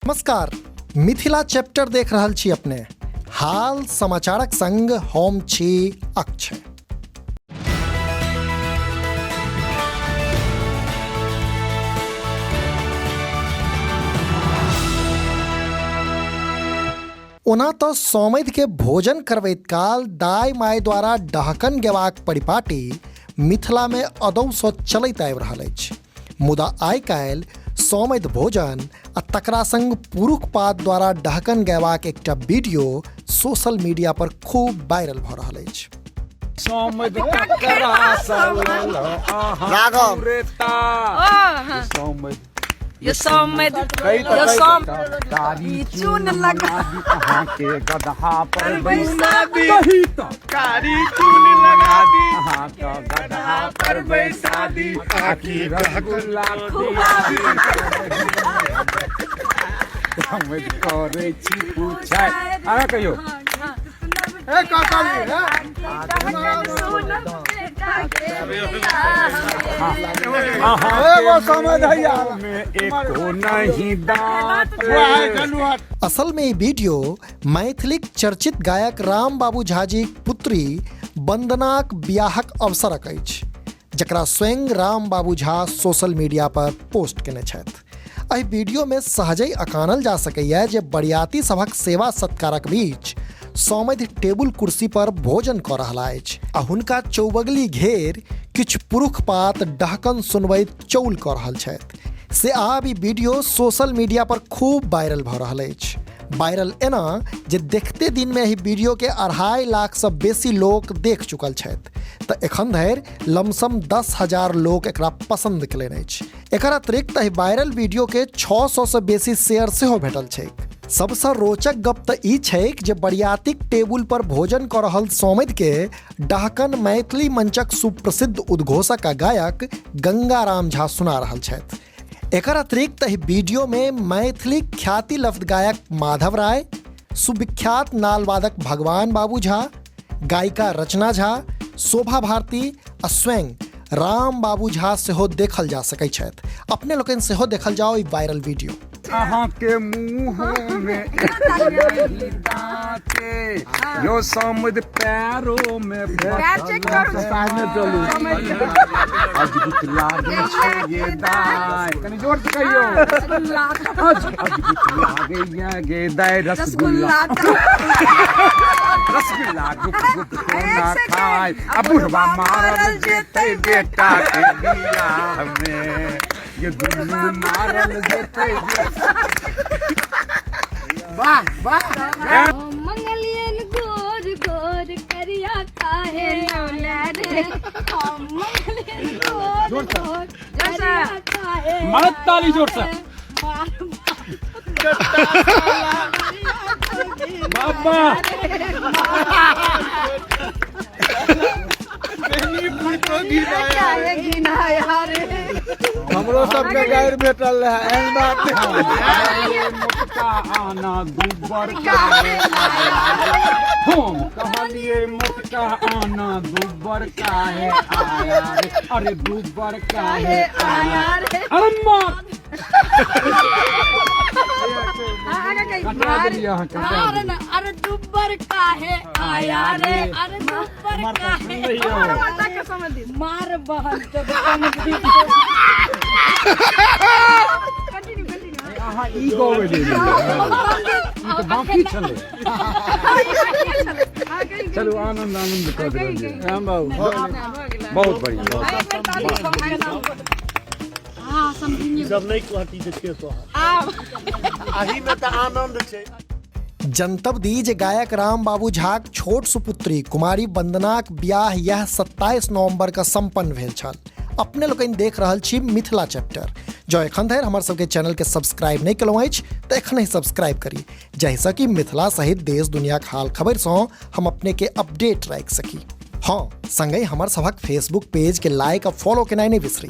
नमस्कार, मिथिला चैप्टर देख रहल छी अपने। हाल समाचारक संग हम छी अक्षय। ओना तऽ सौमैध के भोजन करबैत काल दाय माय द्वारा डहकन गेबाक परिपाटी मिथिला में अदौ सँ चलैत आबि रहल अछि, मुदा आइ काल्हि सौमैध भोजन आ तकरा संग पुरुख पात द्वारा डहकन गयबाक एकटा वीडियो सोशल मीडिया पर खूब वायरल भऽ रहल अछि। सौमद ककरा सलल अहाँ राघव। रेता सौमद यो सौमद कहि तऽ यो कहि सौम तऽ कारी चून लगा दी अहाँके गदहा पर बैसा दी कही तऽ कारी चून लगा दी अहाँके गदहा पर बैसा दी आकी रसगुल्ला खुआ दी। सौमद करै छी पूछाय आगाँ कहियौ। ए काका जी, हे। एगो समझ हैया। में एको नहीं दांत। असल में ई वीडियो मैथिलीक चर्चित गायक राम बाबू झाजीक पुत्री वंदनाक बियाहक अवसरक अछि, जकरा स्वयं राम बाबू झा सोशल मीडिया पर पोस्ट केने छथि। एहि वीडियो में सहजहि अकानल जा सकैए जे बरियाती सभक सेवा सत्कारक बीच सौमधि टेबुल कुर्सी पर भोजन कऽ रहला अछि आ हुनका चौबगली घेर किछु पुरुख पात डहकन सुनबैत चौल कऽ रहल छथि। से आब ई वीडियो सोशल मीडिया पर खूब वायरल भऽ रहल अछि। वायरल एना जे देखते दिन में एहि वीडियो के 2.5 लाख सँ बेसी लोक देख चुकल छथि, तऽ एखन धरि लमसम 10,000 लोक एकरा पसंद केलनि अछि। एकर अतिरिक्त एहि वायरल वीडियो के 600 सँ बेसी शेयर सेहो भेटल छैक। सबसँ रोचक गप तऽ ई छैक जे बरियातीक टेबुल पर भोजन कऽ रहल सौमित के डहकन मैथिली मंचक सुप्रसिद्ध उद्घोषक आ गायक गंगाराम झा सुना रहल छथि। एकर अतिरिक्त एहि वीडियो में मैथिली ख्याति लब्ध गायक माधव राय, सुविख्यात नालवादक भगवान बाबू झा, गायिका रचना झा, शोभा भारती आ स्वयं राम बाबू झा सेहो देखल जा सकैत छथि। अपने लोकनि सेहो देखल जाओ ई वायरल वीडियो। अहाँके मुँह में नहीं दाँते यो समुद पैरों में पैर चेक करू। चलू अद्भुत लागै छै ये दाय, कनि जोर से कहियौ, अद्भुत लागै ये गे दाय रसगुल्ला, रसगुल्ला गुप गुप कोना खाय आ बुढ़वा मारल जेतै बेटा के बियाह में, ये दुनू मारल जेतै। वाह वाह। मंगलियन गोर गोर करिया काहे लौला रे, हम मंगलियन गोर गोर करिया काहे। मारत ताली जोर से। मार बाबा काहे घिनाया रे? हमरो सबके गारि भेटल रहे एहन बात। मोटका आना दुबर काहे, हम कहलिए मोटका आना दुबर काहे आया रे, अरे दुबर काहे आया रे? अरे माँ आगे कटा देलियै अहाँ, कटा अरे देलियै। ना, अरे दुब्बर काहे आया रे, अरे दुब्बर काहे हमर माता के समझ दी। मार बहन जब कंटिन्यू कंटिन्यू। अहाँ ई गबै रहियै, ई तऽ बाँकी छलै। चलू आनंद आनंद कऽ देलियै। राम बाबू। बहुत बढ़िया, बहुत। सब नहि कहती तऽ के कहत? अही मे तऽ आनंद छै। जनतब दी जे गायक राम बाबू झाक छोट सुपुत्री कुमारी वंदनाक बियाह यह 27 नवंबर के संपन्न भेल छल। अपने लोकनि देख रहल छी मिथिला चैप्टर। जँ एखन धरि हमर सबके चैनल के सब्सक्राइब नहि केलहुँ अछि तऽ एखनहि सब्सक्राइब करी, जाहिसँ कि मिथिला सहित देश दुनियाक हाल खबरिसँ हम अपने के अपडेट राखि सकी। हँ, संगहि हमर सभक फेसबुक पेज के लाइक आ फॉलो केनाइ नहि बिसरी।